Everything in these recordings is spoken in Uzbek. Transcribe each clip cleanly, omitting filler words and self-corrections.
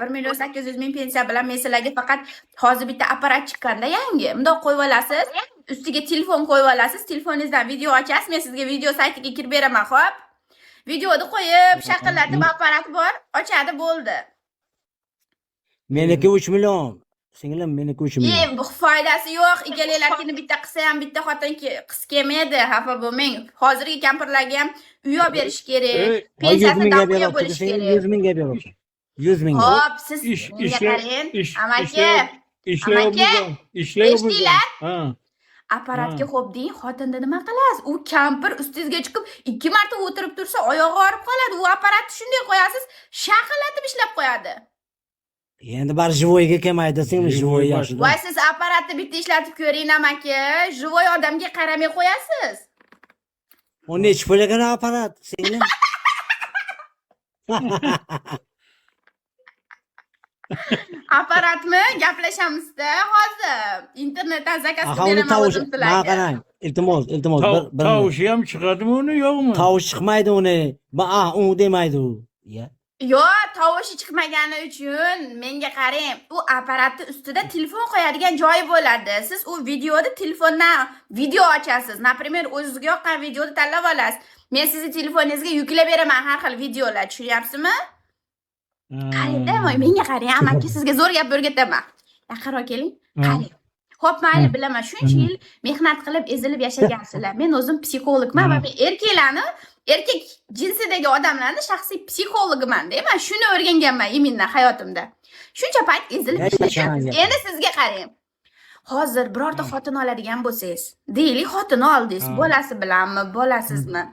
1 million 800 ming pensiya bilan men sizlarga faqat hozir bitta apparat chiqqanda yangi. Bundoq qo'yib olasiz, ustiga telefon qo'yib olasiz, telefoningizdan video ochasiz, men sizga video saytiga kirib beraman, xo'p? Videoni qo'yib, shaqillatib apparat bor, ochadi, bo'ldi. Meniki 3 million. Singlim, meniki 3 million. E, bu foydasi yo'q. Ikkalanglarkini bitta qilsa ham bitta xotin qiz kelmaydi, xafa bo'lmang. Hozirgi kampirlarga ham uy olib berish kerak. Ey, Voy, 100 Pensiyasi mingga damga beryapti, bo'lishi singlim, kerak. 100 mingga beryapti. 100 mingga. Hop, siz menga qarang. Amaki, ishlayapmiz. Ishlayapmiz. Eshitdinglar? Ha. Apparatga Ha. xo'p deng, xotinda nima qilasiz? U kampir ustingizga chiqib ikki marta o'tirib tursa, oyog'i og'rib qoladi. U apparatni shunday qo'yasiz, shaqillatib ishlab qo'yadi. Endi bari живой ga kelmaydi, singlim, Живой живой bor. yaxshi. Voy, siz apparatni bitta ishlatib ko'ring, amaki. Живой odamga qaramay qo'yasiz. U nechi pul ekan apparat, singlim? Apparatmi? Gaplashamizda hozir. Internetdan zakaz Aha, qilib uni beraman tovush, o'zim mana sizlarga. qarang. Iltimos, iltimos, bir minut. Tovushi ham chiqadimi uni, yo'qmi? Tovush chiqmaydi uni. Ba, ah, u demaydi u. Ya. Yo'q, tovushi chiqmagani uchun menga qarang, u apparatni ustida telefon qo'yadigan joyi bo'ladi. Siz u videoni telefondan video ochasiz. Например, o'zingizga yoqqan videoni tanlab olasiz. Men sizni telefoningizga yuklab beraman har xil videolar, tushunyapsizmi? Qarang-da, voy, menga qarang, amaki, sizga zo'r gap o'rgataman. Yaqinroq keling. Qarang. Xo'p, mayli, bilaman, shuncha yil mehnat qilib, ezilib yashagansizlar. Men o'zim psixologman va men erkaklarni, erkak jinsidagi odamlarni shaxsiy psixologiman-da. Man shuni o'rganganman именно hayotimda. Shuncha payt ezilib Ey, ishlagansiz. gap. Endi sizga qarang. Hozir birorta xotin oladigan bo'lsangiz, deylik, xotin oldingiz, bolasi bilanmi, bolasizmi?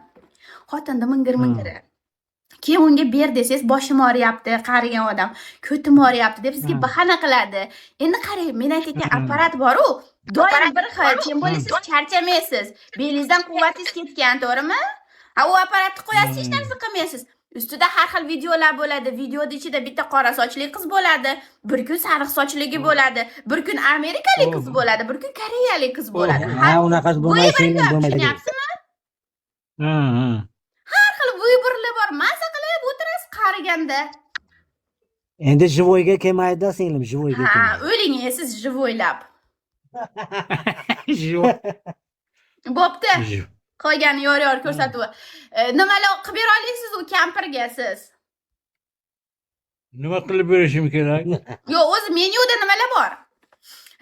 Xotinni mingir-mingiri. Keyin unga ber desangiz, boshim og'riyapti, qarigan odam, ko'tim og'riyapti deb sizga bahona qiladi. Endi qarang, men aytayotgan apparat bor-u, doim bir xil, tем более siz charchamaysiz. Belingizdan quvvatingiz ketgan, to'g'rimi? Ha, u apparatni qo'yasiz, hech narsa qilmaysiz. Ustida har xil videolar bo'ladi. Videoda ichida bitta qora sochli qiz bo'ladi, bir kun sariq sochligi bo'ladi, bir kun amerikalik qiz bo'ladi, bir kun koreyalik qiz bo'ladi. Ha, unaqasi bo'lmaydi, singlim, bo'lmaydi. Tushunyapsizmi? Ha, ha. Har xil выбор lar bor. Maza qilib o'tirasiz qariganda. Endi живой ga kelmaydi, singlim, живой ga Ha, kelmaydi. o'ling siz живой lab. Живой. Bo'pti. Qolgani yor yor ko'rsatuvi. Nimalar qilib bera olasiz u kampirga siz? Nima qilib berishim kerak? Yo'q, o'zi menyuda nimalar bor?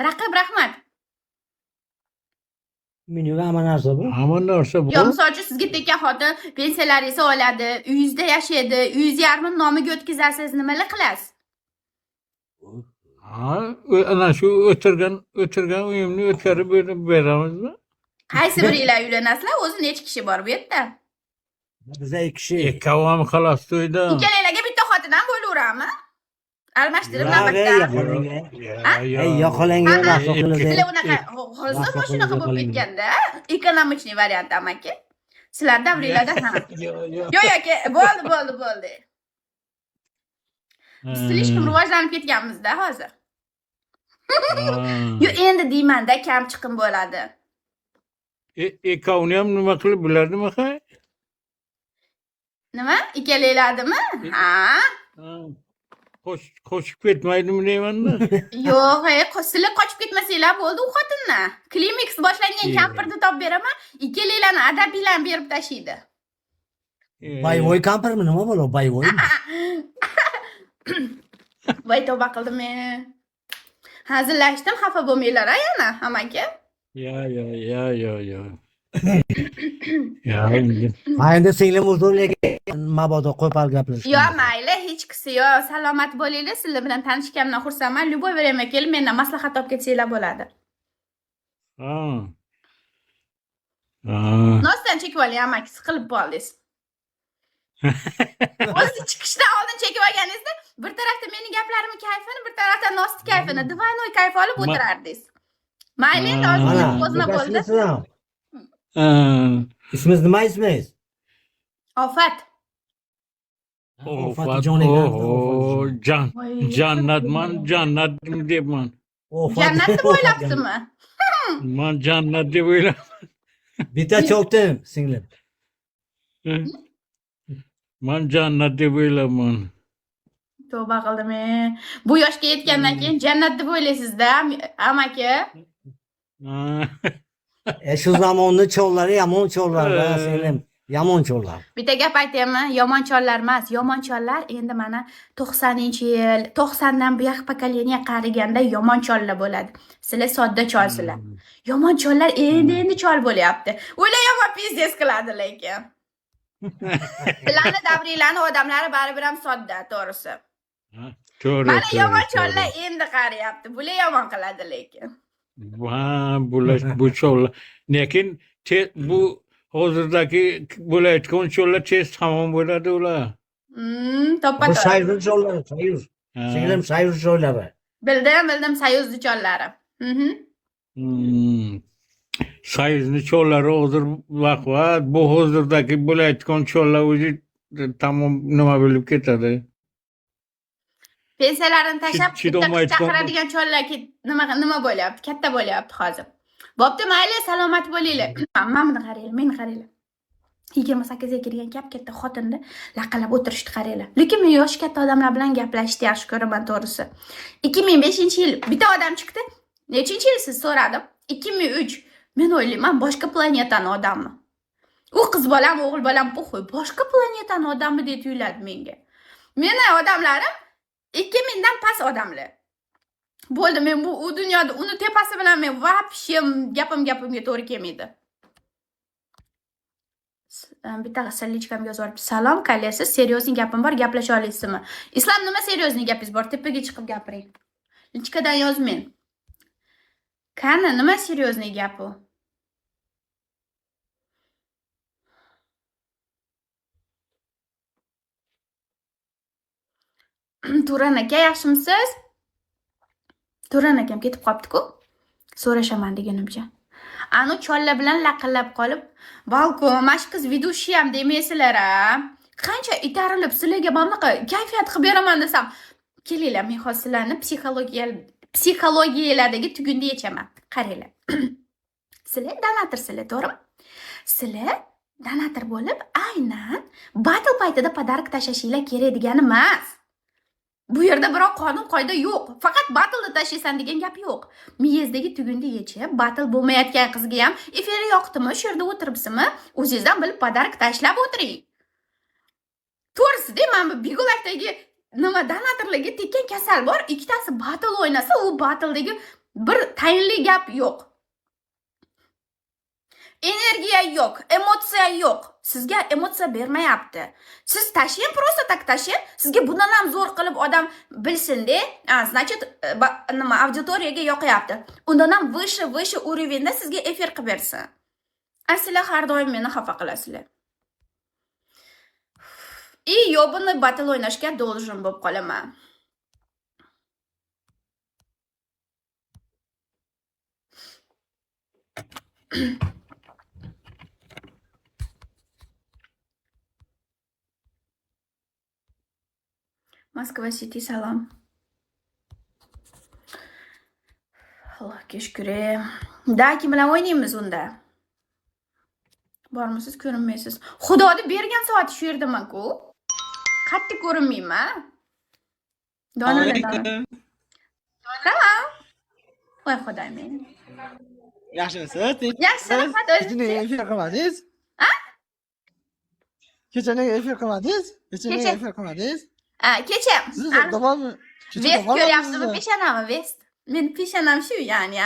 Raqib, rahmat. Menyuda hamma narsa bor. Hamma narsa Yo, bor. misol uchun sizga tekkan xotin pensiyalaringizni oladi, uyingizda yashaydi, uyingiz yarmini nomiga o'tkazasiz, nimalar qilasiz? Ha, ana shu o'tirgan uyimni o'tkazib berib beramizmi? Qaysi biringlar uylanasizlar? O'zi necha kishi bor bu yerda? Biza ikki kishi. Ikkovi ham холостой da. Ikkalanglarga bitta xotin ham bo'laveradimi? Almashtirib Yo'q, navbatda. ey, yo'qolanga. Ey, yo'qolanga, mahsul qiladi. Sizlar unaqa hozir Mahsul mana shunaqa qiladi, bo'lib yo'qolanga. ketganda, экономичный variant amaki. Sizlar davringlarda ha. Yo'q, yo'q. Yo'q, yo'q, bo'ldi, bo'ldi, bo'ldi. Biz слишком rivojlanib ketganmiz-da hozir. Yo'q, endi deyman-da, kam chiqim bo'ladi. Ikkovini ham nima qilib biladimi, ha? Nima? Ikkalanglardimi? Ha. Ha. Qo'shib ketmaydimi deymanda. Yo'q, ey, sizlar qochib ketmasanglar bo'ldi u xotindan. Klimaks boshlangan kampirni topib beraman, ikkalanglarni adabiylarni berib tashlaydi. Боевой kampirmi, nima bo'ladi? Боевой mi? Voy, tavba qildim men. Hazillashdim, xafa bo'lmanglar a yana, amaki. Ya, ya, ya, ya, ya. Ya, endi. Ha, endi singlim, uzr, lekin mabodo qo'pol gaplashgan. Yo'q, mayli, hech qisi yo'q. Salomat bo'linglar. Sizlar bilan tanishganimdan xursandman. Любой время kelib mendan maslahat olib ketsanglar bo'ladi. Ha. Ha. Nosdan chekib oling, amaki, siqilib qoldingiz. O'zi chiqishdan oldin chekib olganingizda bir tarafda meni gaplarimni kayfini, bir tarafda nosni kayfini, двойной kayf olib o'tirardingiz. Mayli, endi Mana, ozgina pozdно bo'ldi. ukasini ham. Ha. Ismingiz nima, ismingiz? Ofat. Ofat, Ofatjon ekan. oho, jan, Voy, jannatman, jannat debman. Ofat. Jannat deb o'ylabsizmi? Man jannat deb o'ylayman. Bitta chopdim, singlim. Man jannat deb o'ylayman. Tavba qildim. Bu yoshga yetgandan keyin jannat deb o'ylaysiz-da, amaki. Ha. Shu zamonni chollari yomon chollar da singlim. Yomon chollar. Bitta gap aytaymi? Yomon chollar emas. Yomon chollar endi mana 90-yil, 90 dan buyoq поколение qariganda yomon chollar bo'ladi. Sizlar sodda cholsizlar. Yomon chollar endi endi chol bo'lyapti. Ular yomon пиздец qiladi lekin. Sizlarni davringlarni odamlari baribir ham sodda, to'g'risi. Ha, to'g'ri, Mana to'g'ri, yomon to'g'ri. chollar endi qariyapti. Bular yomon qiladi lekin. Ha, bular, bu chollar. Lekin bu hozirdagi bo'layotgan chollar tez tamom bo'ladi ular. To'ppa Bu to'g'ri. Soyuz chollari, Soyuz. Ha. Singlim, Soyuz chollari. Bildim, bildim, Soyuzni chollari. Soyuzni chollari hozir baquvvat, bu hozirdagi bo'layotgan chollar o'zi tamom nima bo'lib ketadi. Pensiyalarini tashlab bitta qiz Chidolmayotgan- chaqiradigan chollar nima bo'lyapti? Katta bo'lyapti hozir. Bo'pti, mayli, salomat bo'linglar. Mana buni qaranglar, meni qaranglar. 28 ga kirgan kap katta xotinni laqillab o'tirishni qaranglar. Lekin men yoshi katta odamlar bilan gaplashishni yaxshi ko'raman, to'g'risi. 2005-yil bitta odam chiqdi. Nechinchi yil siz so'radim. 2003. Men o'ylayman, boshqa planetani odami. U qiz bolam, o'g'il bolam, похуй, boshqa planetani odami deb tuyuladi menga. Meni odamlarim 2000 dan past odamlar. Bo'ldi, men bu u dunyoda uni tepasi bilan men вообще gapimga to'g'ri kelmaydi. Bitta личка mga yozib yuboribdi. Salom, Kalya, серьезный gapim bor, gaplasha olasizmi? Islom, nima серьезный gapingiz bor? Tepaga chiqib gapiring. Личка dan yozmang. Qani, nima серьезный gap u? Turan aka, yaxshimisiz? Turan akam ketib qolibdi-ku. So'rashaman deganimcha. Anu chollar bilan laqillab qolib, balkom, mana shu qiz ведущий ham demaysizlar a. Qancha itarilib sizlarga mana bunaqa kayfiyat qilib beraman desam, kelinglar, men hozir sizlarni psixologiyalardagi tugunni yechaman. Qaranglar. Sizlar donatorsizlar, to'g'rimi? Sizlar donator bo'lib, aynan battle paytida подарок tashlashinglar kerak degani emas. Bu yerda biror qonun qoida yo'q. Faqat battleni tashlaysan degan gap yo'q. Miyangizdagi tugunni yechib, battle bo'lmayotgan qizga ham efiri yoqdimi, shu yerda o'tiribsizmi, o'zingizdan bilib подарок tashlab o'tiring. To'g'risida, mana bu Bigulakdagi nima donatorlarga tekkan kasal bor, ikkitasi battle o'ynasa, u battledagi bir tayinli gap yo'q. Energiya yo'q, emotsiya yo'q. Sizga emotsiya bermayapti. Siz tashlang, просто так tashlang. Sizga bundan ham zo'r qilib odam bilsin-de, значит, nima auditoriyaga yoqyapti. Undan ham выше, выше уровень da sizga efir qilib bersin. A sizlar har doim meni xafa qilasizlar. И ёбаный battle o'ynashga должен bo'lib qolaman. Moskva City, salom. Allohga shukr. Da, kim bilan o'ynaymiz unda? Bormisiz, ko'rinmaysiz. Xudoni bergan soati shu yerdaman-ku. Qattiq ko'rinmayman. Dona dona. Salom. Voy xudoy men. Yaxshimisiz? Yaxshi, rahmat. Kecha nega efir qilmadingiz? A? Kecha nega efir qilmadingiz? Kecha nega Kecha. efir qilmadingiz? A, kecha. Sizni topolmi? Vest ko'ryapsizmi peshonamni, vest. Men peshonam shu, ya'ni.